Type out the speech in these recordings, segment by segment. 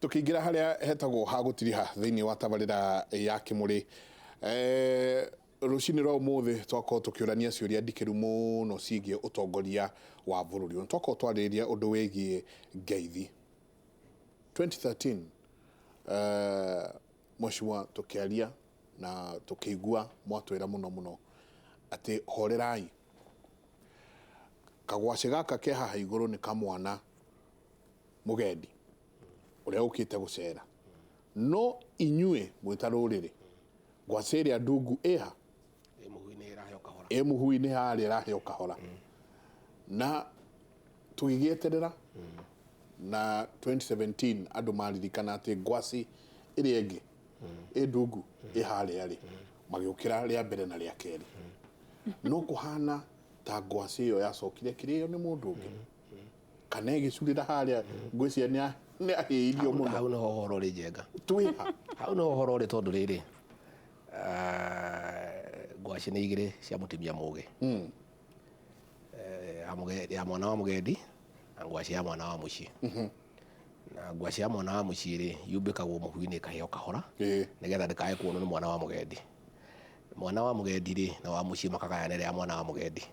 Tũkĩingĩra harĩa hetagwo ha gũtiriha thĩinĩ wa tabarĩra ya Kĩmũrĩ, rũcinĩ rwa ũmũthĩ twakorwo tũkĩũrania ciũria ndikĩru mũno ciĩgiĩ ũtongoria wa bũrũri ũyũ. Twakorwo twarĩrĩria ũndũ wĩgiĩ ngeithi 2013, mheshimiwa, tũkĩaria na tũkĩigua mwatwĩra mũno mũno atĩ horerai, kagwacĩ gaka ke haha igũrũ nĩ kamwana mũgendi ũrĩa ũkĩte gũcera, no inyuĩ mwĩ ta rũrĩrĩ, ngwacĩ ĩrĩa ndungu ĩha? Ĩ mũhu-inĩ ĩraheo kahora. Ĩ mũhu-inĩ harĩa ĩraheo kahora. Na tũgĩgĩeterera na 2017 andũ maririkana atĩ ngwacĩ ĩrĩa ĩngĩ ĩ ndungu ĩ harĩa rĩ, magĩũkĩra rĩa mbere na rĩa kerĩ, no kũhana ta ngwacĩ ĩyo yacokire ĩkĩrĩo nĩ mũndũ ũngĩ kana ĩgĩcurĩra harĩa. Ngwĩciria nĩ ahĩirio mũno. Hau nĩho ũhoro ũrĩ, Njenga. Twĩha? Hau nĩho ũhoro ũrĩ, tondũ rĩrĩ, ngwacĩ nĩ igĩrĩ cia mũtumia mũgĩ. Ya mwana wa mũgendi na ngwacĩ ya mwana wa mũciĩ. Na ngwacĩ ya mwana wa mũciĩ rĩ, yumbĩkagwo mũhu-inĩ ĩkaheo kahora nĩgetha ndĩkae kuonwo nĩ mwana wa mũgendi. Mwana wa mũgendi rĩ, na wa mũciĩ makagayana ĩrĩa ya mwana wa mũgendi.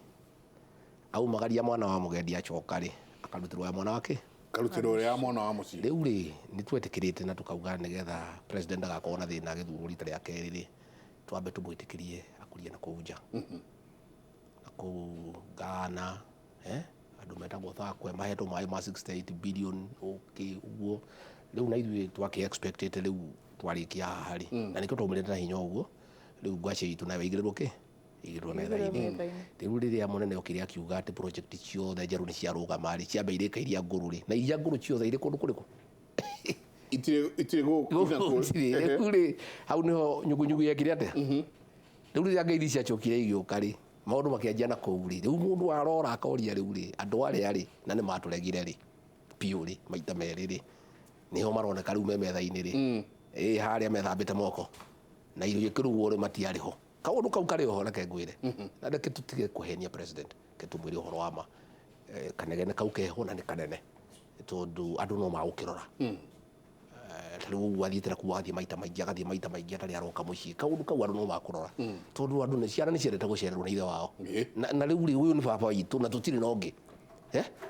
Aumagaria mwana wa mũgendi acoka rĩ, akarutĩrwo ya mwana wake. Karutĩrwo ĩrĩa ya mwana wa mũciĩ. Rĩu rĩ, nĩ twetĩkĩrĩte na tũkauga nĩgetha president ndagakorwo na thĩna agĩthurwo rita rĩa kerĩ rĩ, twambe tũmwĩtĩkĩrie akũrie na kũu nja, na kũu Ghana, andũ metagwo Thakwe mahetwo maĩ ma 68 billion, okay, ũguo. Rĩu na ithuĩ twakĩ expectĩte rĩu twarĩkia haha rĩ, na nĩkĩo twaumĩrĩte na hinya ũguo, rĩu ngwacĩ itũ nayo ĩigĩrĩrwo kĩ? Ĩigĩrĩrwo metha-inĩ. Rĩu rĩrĩa mũnene okire akiuga atĩ project ciothe njerũ nĩ ciarũgama rĩ, ciamba irĩka iria ngũrũ rĩ, na iria ngũrũ ciothe irĩ kũndũ kũrĩkũ? Itirĩ gũkũ na kũrĩa. Gũtirĩ. Rĩu rĩ, hau nĩho nyugunyugu yekire atĩa? Rĩu rĩrĩa ngeithi ciacokire igĩũka rĩ, maũndũ makĩanjia na kũu rĩ, rĩu mũndũ arora akoria rĩu rĩ, andũ arĩa rĩ, na nĩ matũregire rĩ, biũ rĩ, maita merĩ rĩ, nĩho maroneka rĩu me metha-inĩ rĩ, ĩ harĩa methambĩte moko na irio ikĩrugwo rĩ, matiarĩ ho. Kaũndũ kau karĩ oho, reke ngwĩre, na reke tũtige kũhenia president, reke tũmwĩre ũhoro wa ma. Kanegene kau keho na nĩ kanene, tondũ andũ no magũkĩrora. Ta rĩu ũguo athiĩte na kũu, agathiĩ maita maingĩ, agathiĩ maita maingĩ atarĩ aroka mũciĩ, kaũndũ kau andũ no makũrora, tondũ andũ nĩ ciana nĩ ciendete gũcererwo nĩ ithe wao. Na rĩu rĩ, ũyũ nĩ baba witũ na tũtirĩ na ũngĩ,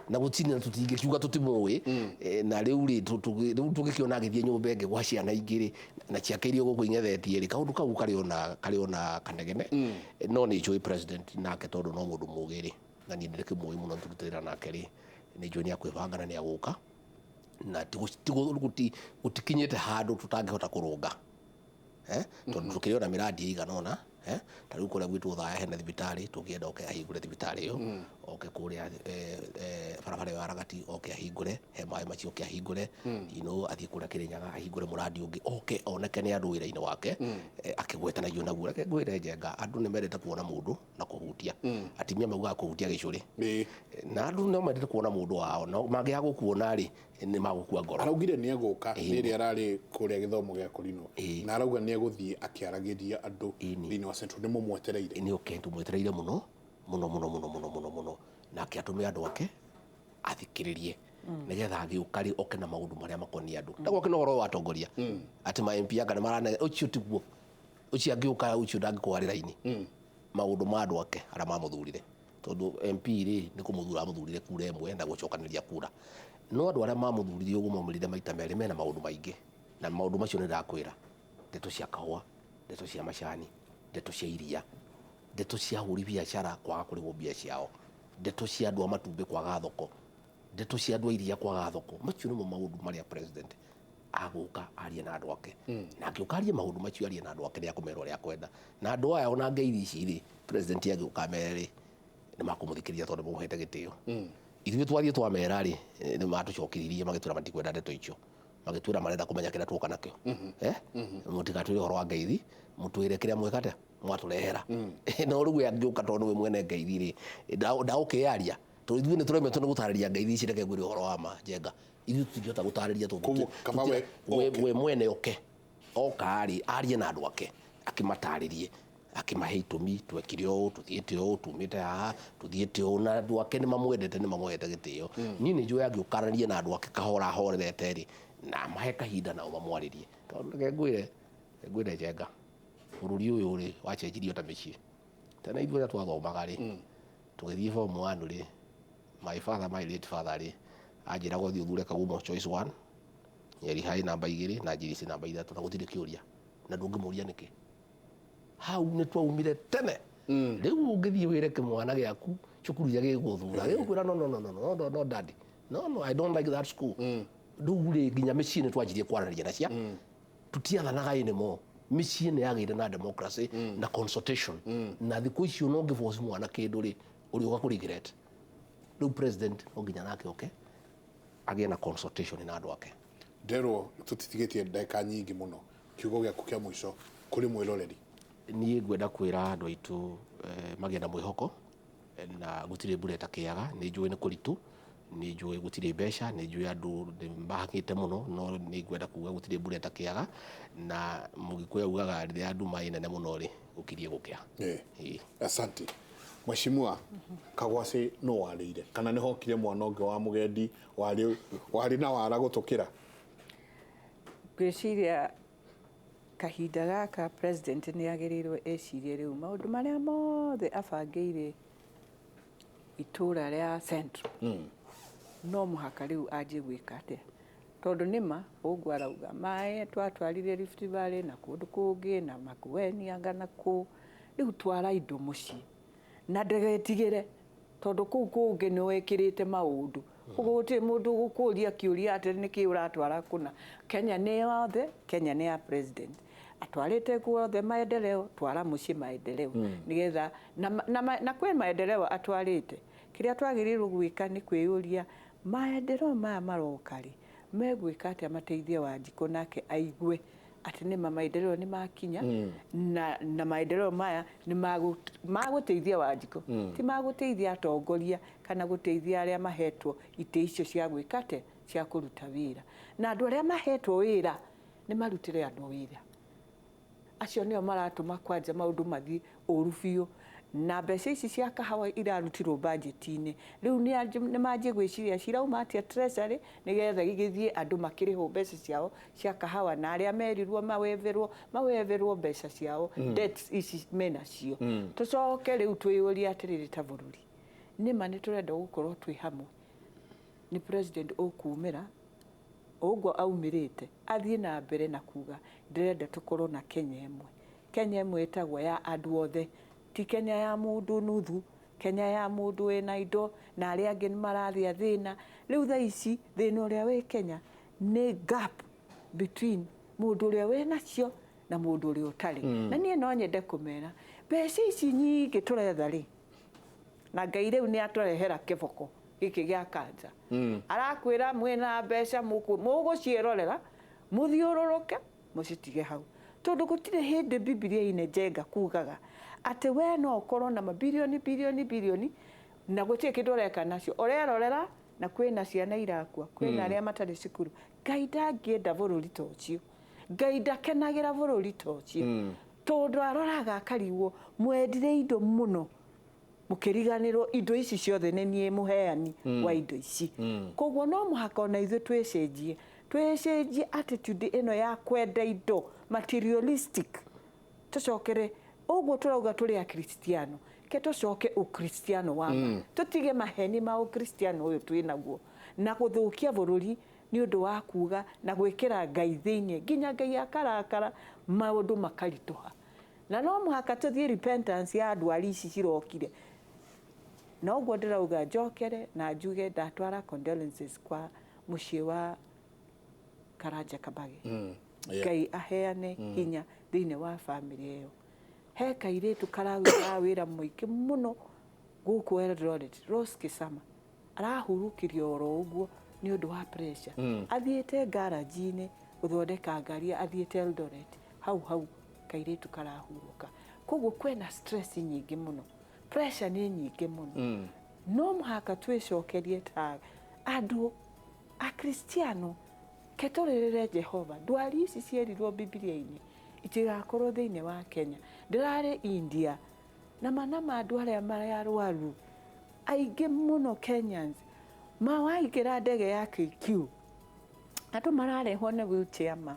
na gũtirĩ na tũtingĩkiuga tũtimũĩ. Na rĩu rĩ, rĩu tũgĩkĩona agĩthiĩ nyũmba ĩngĩ gwa ciana ingĩ rĩ, na ciake iria gũkũ ing'ethetie rĩ, kaũndũ kau karĩ ona kanegene. No nĩ njũĩ president nake, tondũ no mũndũ mũgĩ rĩ, na niĩ ndĩkĩmũĩ mũno, tũrutĩte wĩra nake rĩ, nĩ njũĩ nĩ akwĩbanga na nĩ agũka, na gũtikinyĩte handũ tũtangĩhota kũrũnga, tondũ tũkĩrĩ ona mĩrandi ĩigana ũna, ta rĩu kũrĩa gwitũ Othaya hena thibitarĩ, tũngĩenda oke ahingũre thibitarĩ ĩyo, oke kũrĩa barabara ĩyo ya Ragati oke ahingũre, he maĩ macio oke ahingũre, athiĩ kũrĩa Kĩrĩnyaga ahingũre mũrandi ũngĩ, oke oneke nĩ andũ wĩra-inĩ wake, akĩgwetanagio naguo. Reke ngwĩre, Njenga, andũ nĩ mendete kuona mũndũ na kũhutia. Atumia maugaga kũhutia gĩcũrĩ. Na andũ no mendete kuona mũndũ wao, no mangĩaga gũkuona rĩ, nĩ magũkua ngoro. Araugire nĩ egũka rĩrĩa ararĩ kũrĩa gĩthomo gĩa kũrinwo, na arauga nĩ egũthiĩ akĩaragĩria andũ thĩinĩ wa Central. Nĩ mũmwetereire? Nĩ oke, tũmwetereire mũno mũno mũno mũno mũno mũno mũno, nake atũme andũ ake athikĩrĩrie, nĩgetha agĩũka rĩ, oke na maũndũ marĩa makoniĩ andũ. Ndagoke na ũhoro wa atongoria atĩ ma MP anga nĩ marane, ũcio tiguo. Ũcio angĩũka, ũcio ndangĩkorwo arĩ raini maũndũ ma andũ ake arĩa mamũthurire, tondũ MP rĩ, nĩ kũmũthura amũthurire kura ĩmwe na gũcokanĩria kura, no andũ arĩa mamũthurire ũguo maumĩrire maita merĩ mena maũndũ maingĩ, na maũndũ macio nĩ ndakwĩra: ndeto cia kahũa, ndeto cia macani, ndeto cia iria, ndeto cia ahũri biacara kwaga kũrĩhwo mbia ciao, ndeto cia andũ a matumbĩ kwaga thoko, ndeto cia andũ a iria kwaga thoko. Macio nĩmo maũndũ marĩa president agũka arie na andũ ake. Na angĩũka arie maũndũ macio, arie na andũ ake, nĩ akũmera ũrĩa akwenda. Na andũ aya ona ngeithi ici rĩ, president agĩũka amere rĩ, nĩ makũmũthikĩrĩria tondũ mamũhete gĩtĩo. Ithuĩ twathiĩ twamera rĩ, nĩ matũcokeririe magĩtwĩra matikwenda ndeto icio, magĩtwĩra marenda kũmenya kĩrĩa tuoka nakĩo. Mũtigatwĩre ũhoro wa ngeithi, mũtwĩre kĩrĩa mweka atĩa mwatũrehera. No rĩu we angĩũka, tondũ nĩwe mwene ngeithi rĩ, ndagũkĩaria, tondũ ithuĩ nĩ tũremetwo nĩ gũtarĩria ngeithi ici. Reke ngwĩre ũhoro wa ma, Njenga, ithuĩ tũtingĩhota gũtarĩria tondũ Koguo kaba we oke. We mwene oke, oka rĩ, arie na andũ ake, akĩmatarĩrie, akĩmahe itũmi, twekire ũũ, tũthiĩte ũũ, tumĩte haha tũthiĩte ũũ, na andũ ake nĩ mamwendete, nĩ mamũhete gĩtĩo. Niĩ nĩ njũĩ angĩũka aranĩrie na andũ ake kahora ahorerete rĩ, Na mahe kahinda nao mamwarĩrie, tondũ reke ngwĩre Njenga, bũrũri ũyũ rĩ wacenjirio ta mĩciĩ. Tene ithuĩ arĩa twathomaga rĩ, tũgĩthiĩ form 1 rĩ, my father, my late father rĩ, anjĩraga ũthiĩ ũthure Kagumo choice 1, Nyeri High namba 2 na GDC namba 3, na gũtirĩ kĩũria na ndũngĩmũria nĩkĩ. Hau nĩ twaumire tene. Rĩu ũngĩthiĩ wĩre kĩmwana gĩaku cukuru iria gĩgũthura, gĩgũkwĩra no, no, no, no, no, no, no, daddy, no, no, I don't like that school. Rĩu rĩ, nginya mĩciĩ nĩ twanjirie kwaranĩria na cia tutiathanaga anymore. Mĩciĩ nĩ yagĩire na democracy na consultation, na thikũ icio no ngĩforce mwana kĩndũ rĩ, ũrĩũka kũ regret. Rĩu president no nginya nake oke agĩe na consultation na andũ ake. Nderwo tũtitigĩtie ndagĩka nyingĩ mũno, kiugo gĩaku kĩa mũico kũrĩ mwĩroreri. Niĩ ngwenda kwĩra andũ aitũ magĩe na mwĩhoko, na gũtirĩ mbura ĩtakĩaga. Nĩ njũĩ nĩ kũritũ, nĩ njũĩ gũtirĩ mbeca, nĩ njũĩ andũ nĩ mahakĩte mũno, no nĩ ngwenda kuga gũtirĩ mbura ĩtakĩaga, na Mũgĩkũyũ augaga rĩrĩa nduma ĩ nene mũno rĩ, gũkirie gũkĩa. Asante Mheshimiwa. Kagwacĩ no warĩire kana nĩ hokire mwana ũngĩ wa mũgendi warĩ na wara gũtũkĩra? Ngwĩciria kahinda gaka president nĩ agĩrĩirwo ecirie rĩu maũndũ marĩa mothe abangĩire itũra rĩa Central, no mũhaka rĩu anjie gwĩka atĩa, tondũ nĩma ũguo arauga maĩ twatwarire Rift Valley na kũndũ kũngĩ na Makueni anga na kũ, rĩu twara indo mũciĩ na ndĩgetigĩre, tondũ kũu kũngĩ nĩ wĩkĩrĩte maũndũ, ũguo gũtirĩ mũndũ ũgũkũria kĩũria atĩ nĩkĩ ũratwara kũna. Kenya nĩ yothe, Kenya nĩ ya president, atwarĩte guothe maendeleo, twara mũciĩ maendeleo, nĩgetha na kwĩ maendeleo atwarĩte. Kĩrĩa twagĩrĩirwo gwĩka nĩ kwĩyũria maendeleo maya maroka rĩ, megwĩka atĩa mateithie Wanjikũ nake aigue atĩ nĩma maendeleo nĩ makinya, na maendeleo maya nĩ magũteithia Wanjikũ, ti magũteithia atongoria kana gũteithia arĩa mahetwo itĩ icio cia gwĩka atĩa, cia kũruta wĩra. Na andũ arĩa mahetwo wĩra nĩ marutĩre andũ wĩra, acio nĩo maratũma kwanja maũndũ mathiĩ ũru biũ. Na mbeca ici cia kahawa irarutirwo budget-inĩ, rĩu nĩ manjie gwĩciria cirauma atĩa treasury, nĩgetha igĩthiĩ andũ makĩrĩhwo mbeca ciao cia kahawa, na arĩa merirwo maweverwo mbeca ciao, debts ici menacio. Tũcoke rĩu twĩyũrie atĩrĩrĩ, ta bũrũri nĩma nĩ tũrenda gũkorwo twĩ hamwe? Nĩ president ũkumĩra ũguo aumĩrĩte athiĩ na mbere na kuga ndĩrenda tũkorwo na Kenya ĩmwe. Kenya ĩmwe ĩtagwo ya andũ othe, ti Kenya ya mũndũ nuthu, Kenya ya mũndũ wĩna indo na arĩa angĩ nĩ mararĩa thĩna. Rĩu thaa ici thĩna ũrĩa wĩ Kenya nĩ gap between mũndũ ũrĩa wĩnacio na mũndũ ũrĩa ũtarĩ. Na niĩ no nyende kũmera mbeca ici nyingĩ tũretha rĩ, na Ngai rĩu nĩ atũrehera kĩboko gĩkĩ gĩa kanja, arakwĩra mwĩna mbeca mũgũciĩrorera mũthiũrũrũke mũcitige hau, tondũ gũtirĩ hĩndĩ Bibilia-inĩ Njenga kugaga atĩ we no ũkorwo na mabirioni birioni birioni na gũtirĩ kĩndũ ũreka nacio, ũrerorera na kwĩna ciana irakua, kwĩna arĩa matarĩ cukuru. Ngai ndangĩenda bũrũri ta ũcio, Ngai ndakenagĩra bũrũri ta ũcio, tondũ aroraga akarigwo mwendire indo mũno mũkĩriganĩrwo indo ici ciothe nĩ niĩ mũheani wa indo ici. Koguo no mũhaka ona ithuĩ twĩcenjie attitude ĩno ya kwenda indo materialistic, tũcokere ũguo tũrauga tũrĩ akristiano, ke tũcoke ũkristiano wa ma, tũtige maheni ma ũkristiano ũyũ twĩnaguo na gũthũkia bũrũri nĩ ũndũ wa kuga na gwĩkĩra Ngai thĩinĩ nginya Ngai akarakara maũndũ makaritũha. Na no mũhaka tũthiĩ repentance ya ndwari ici cirokire. Na ũguo ndĩrauga njokere na njuge ndatwara condolences kwa mũciĩ wa Karanja Kabage. Ngai aheane hinya thĩinĩ wa family ĩyo. He kairĩtu kararutaga wĩra mũingĩ mũno gũkũ Eldoret, Rose Kisama, arahurũkirio oro ũguo nĩ ũndũ wa pressure. Athiĩte garage-inĩ gũthondeka ngari, athiĩte Eldoret, hau hau kairĩtu karahurũka. Koguo kwĩna stress nyingĩ mũno, pressure nĩ nyingĩ mũno. No mũhaka twĩcokerie ta andũ akristiano, ke tũrĩrĩre Jehova. Ndwari ici cierirwo Bibilia-inĩ itigakorwo thĩinĩ wa Kenya. Ndĩrarĩ India na manama andũ arĩa marĩ arwaru aingĩ mũno Kenyans, mawaingĩra ndege ya KQ Andũ mararehwo nĩ wheelchair ma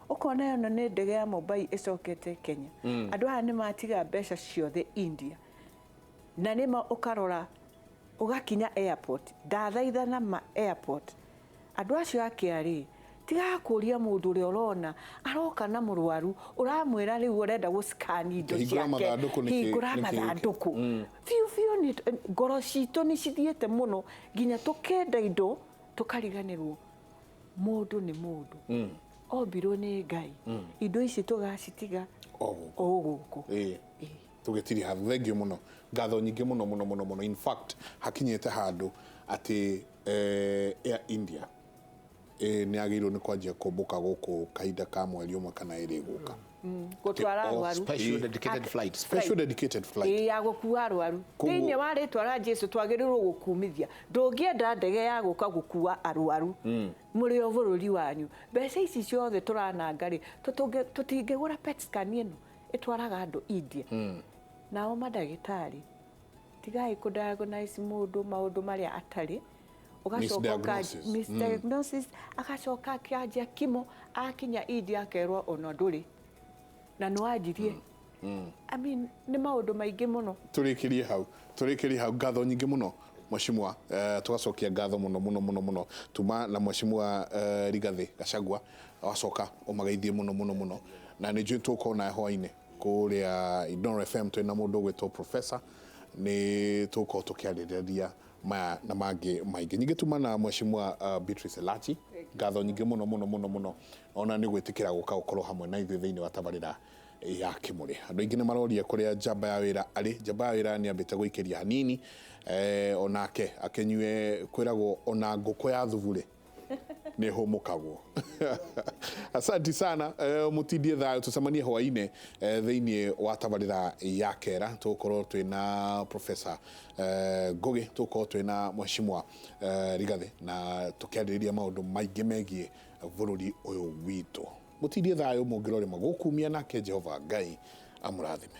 ũkona ĩno nĩ ndege ya Mumbai ĩcokete Kenya. Andũ aya nĩ matiga mbeca ciothe India, na nĩma ũkarora ũgakinya airport, ndathaithana ma airport andũ acio ake arĩ tigaga kũria mũndũ ũrĩa ũrona aroka na mũrwaru, ũramwĩra rĩu ũrenda gũscan indo Hingũra ciake. Mathandũkũ nĩkĩ- Hingũra nĩkĩ gĩũkĩte? Mathandũkũ biũ biũ, nĩ ngoro citũ nĩ cithiĩte mũno nginya tũkenda indo tũkariganĩrwo mũndũ nĩ mũndũ ombirwo nĩ Ngai. Indo ici tũgacitiga O gũkũ. O gũkũ. Ĩĩ, tũgĩtiri ha thengio mũno, ngatho nyingĩ mũno mũno mũno mũno. In fact, hakinyĩte handũ atĩ Air India nĩ yagĩrĩirwo nĩ kwanjia kũmbũka gũkũ kahinda ka mweri ũmwe kana ĩrĩ gũka. Gũtwara arwaru. Special dedicated flight. Special dedicated flight. Ĩĩ, ya gũkua arwaru. Thĩinĩ wa rĩtwa rĩa Jesu twagĩrĩirwo gũkumithia. Ndũngĩenda ndege ya gũka gũkua arwaru mũrĩ o bũrũri wanyu. Mbeca ici ciothe tũrananga rĩ, tũtingĩgũra PET scan ĩno ĩtwaraga andũ India? Nao mandagĩtarĩ, tigai kũ diagnose mũndũ maũndũ marĩa atarĩ, ũgacoka Misdiagnosis. Misdiagnosis, agacoka akĩanjia kimo, akinya India akerwo ona ndũrĩ na nĩ wanjirie. I mean, nĩ maũndũ maingĩ mũno. Tũrĩkĩrie hau, tũrĩkĩrie hau. Ngatho nyingĩ mũno, mheshimiwa. Tũgacokia ngatho mũno mũno mũno mũno tuma na mheshimiwa Rigathĩ Gachagua, wacoka ũmageithie mũno mũno mũno, na nĩ njũĩ tũgũkorwo nawe hwainĩ kũrĩa Inooro FM twĩna mũndũ ũgwĩtwo professor, nĩ tũgũkorwo tũkĩarĩrĩria maya na mangĩ maingĩ. Nyingĩ tuma na mheshimiwa Beatrice Elachi, ngatho nyingĩ mũno mũno mũno mũno ona nĩ gwĩtĩkĩra gũka gũkorwo hamwe na ithuĩ thĩinĩ wa tabarĩra ya Kĩmũrĩ. Andũ aingĩ nĩ maroria kũrĩa njamba ya wĩra arĩ. Njamba ya wĩra nĩ ambĩte gũikĩria hanini, onake akĩnyue. Kwĩragwo ona ngũkũ ya thubure nĩ hũmũkagwo. Asanti sana, mũtindie thayũ, tũcemanie hwainĩ thĩinĩ wa tabarĩra ya kera. Tũgũkorwo twĩna professor Ngugi, tũgũkorwo twĩna mheshimiwa Rigathĩ na tũkĩarĩrĩria maũndũ maingĩ megiĩ bũrũri ũyũ witũ. Mũtindie thayũ, mũngĩrorĩma gũkumia nake Jehova Ngai amũrathime.